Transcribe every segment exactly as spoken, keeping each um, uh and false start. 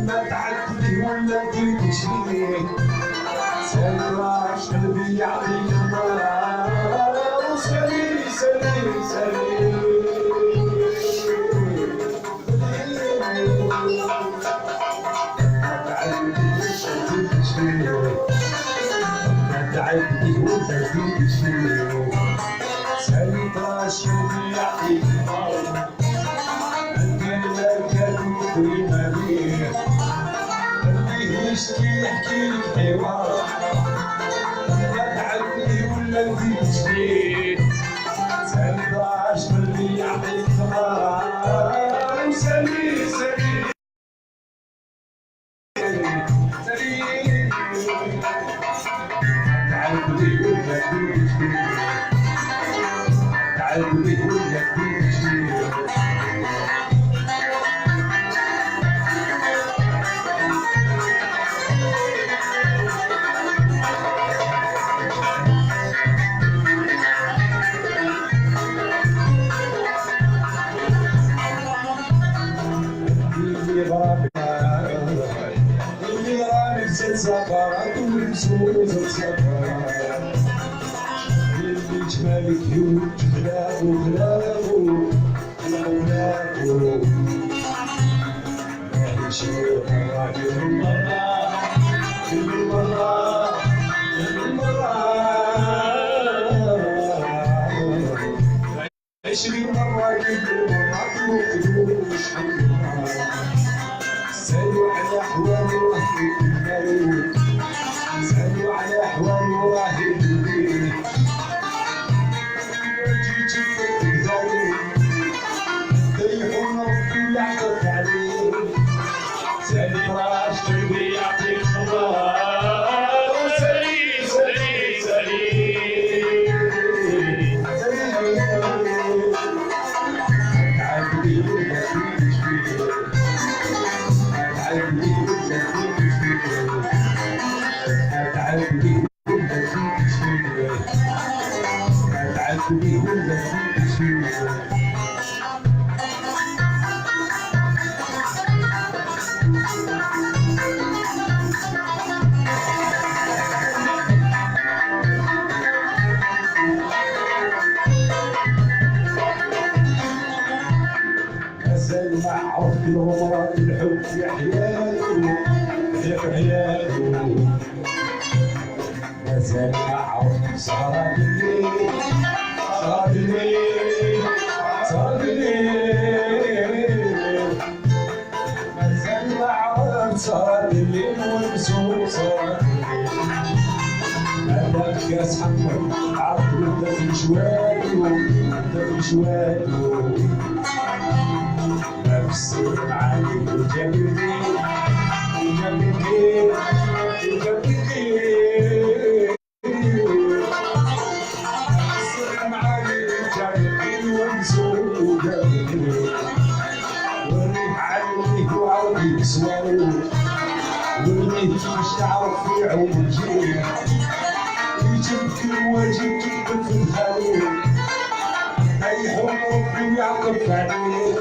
ما تعدي ولا تجي. سلام، قلبي يعطيك النار. سلام، سلام، سلام. اللي راني في ست سفرات ومسؤول في ست سفرات. اللي جمالك يوم جبلاغ وخلاغ وخلاغ. معليش، مرة كل مرة، كل مرة، كل مرة. عشرين مرة كيف المرة ما تروحلوش. سالوا على أحوالي وراهي بالبال. سالوا على أحوالي وراهي بالبال. جيت شفت الدار. طيحوا ربي يعطف عليه. سالي راش قلبي يعطيك خبر. سالي، سالي، سالي. مازال ما عرفت العمر الحب في حياته، في حياته. مازال ما عرفت سهرة الليل، سهرة الليل، سهرة الليل. مازال ما عرفت سهرة الليل ونسوق سهرة الليل. هذاك يا صحبي عرفت نبدا في شوالو، نبدا في شوالو. نفس العالي وجاب الدين، وجاب الدين، وجاب الدين. السلام عليك يا الدين ونسوق وجاب الدين. والريح عليه وعاود يكسوالو. والريح باش تعرف في عوم الجيل. يجيب كل واجب كيف في الخالي. يحب ربي ويعطف عليه.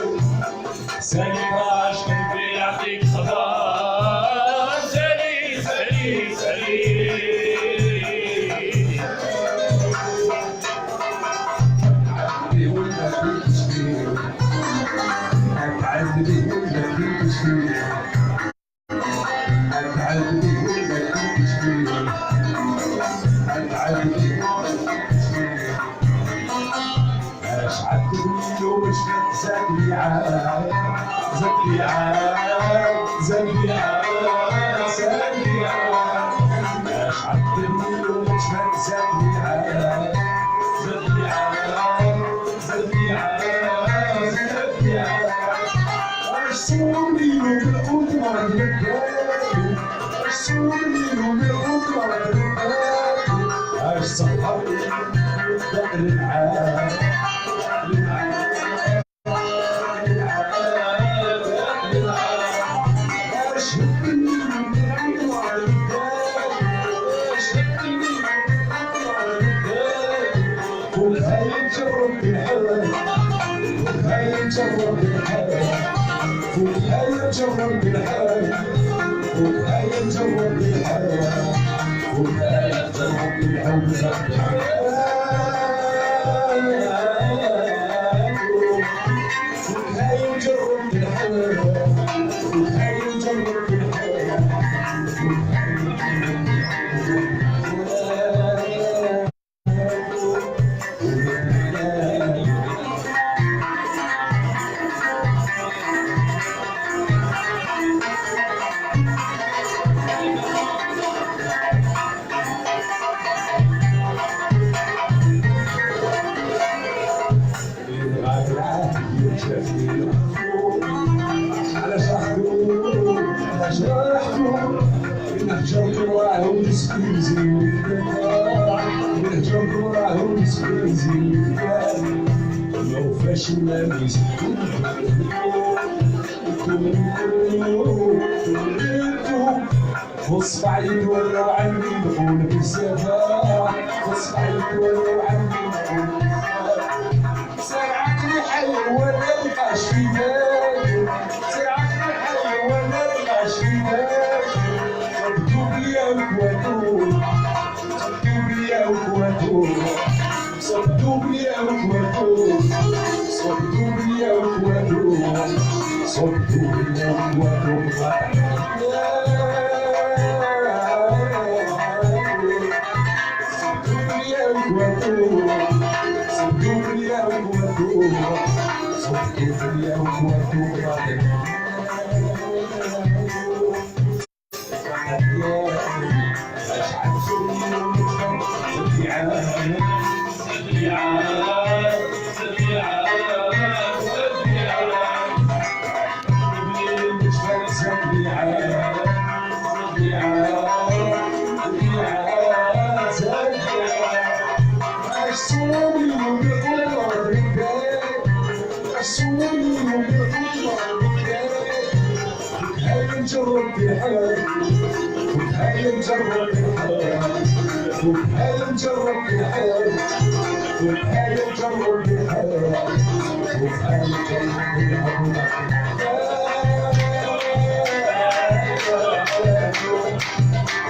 سالي راش قلبي يعطيك خبر. سالي، سالي، سالي. عندي ولا في تشكيل. عندي ولا في تشكيل. اش عندك منه مش زاد لي عاد، زاد لي عاد، زاد لي عاد، زاد لي عاد. اش عندك منه مش زاد لي عاد، زاد لي عاد. قول هاي جرب الحلال، قول هاي جرب فوت هيا نجرب الحال، فوت هيا نجرب الحال، فوت هيا نجرب الحال. فوت هيا نجرب الحال، فوت هيا نجرب الحال. علاش راح تقول، علاش راح تقول؟ نهجركم راهم تسكيزي، نهجركم راهم تسكيزي. لو فاش الناس والصبع يتولوا عني نقول بزاف، والصبع يتولوا عني نقول بزاف. سرعتني حي ولا بقى شي داير، سرعتني حي ولا بقى شي داير. صبتوا بلي يا وكواتو، صبتوا بلي يا وكواتو، صبتوا بلي يا وكواتو، صبتوا بلي يا وكواتو، صبتوا بلي يا وكواتو. هيا نجرب الحال، هيا نجرب الحال، هيا نجرب الحال، هيا نجرب الحال، هيا نجرب الحال.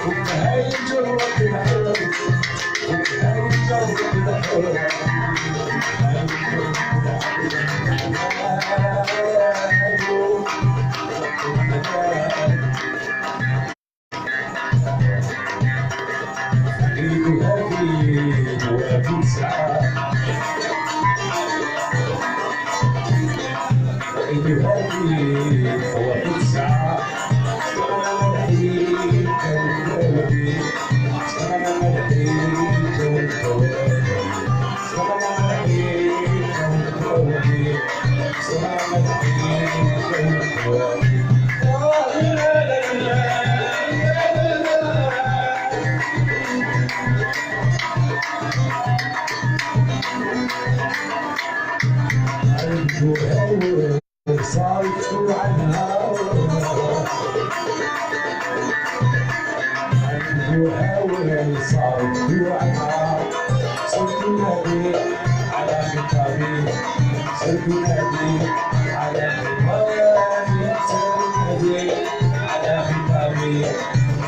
هيا نجرب الحال، هيا نجرب الحال. صارت وعدها، عنده هاوي صارت وعدها. صرت نادي على خطابي، صرت نادي على خطابي، صرت نادي على خطابي،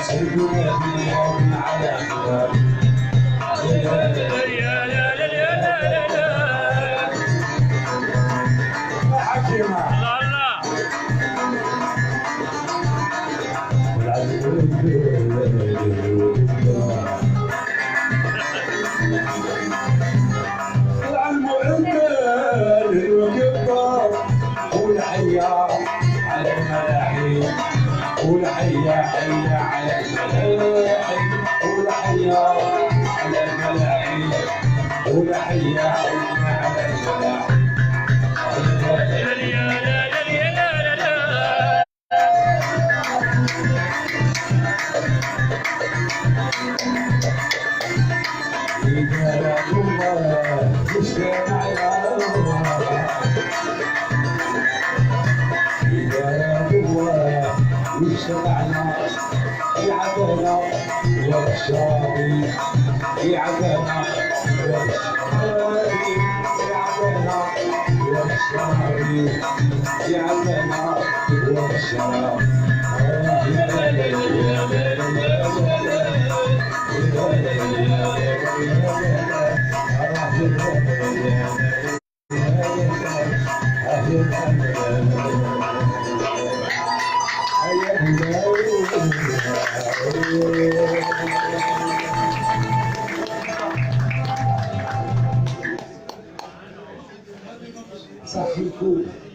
صرت نادي على خطابي. حكيمة. العلم عندنا القطة. قول حيا على الملاحي، قول حيا حيا على الملاحي، قول حيا على الملاحي، قول حيا حيا على الملاحي. Saḥi lkul.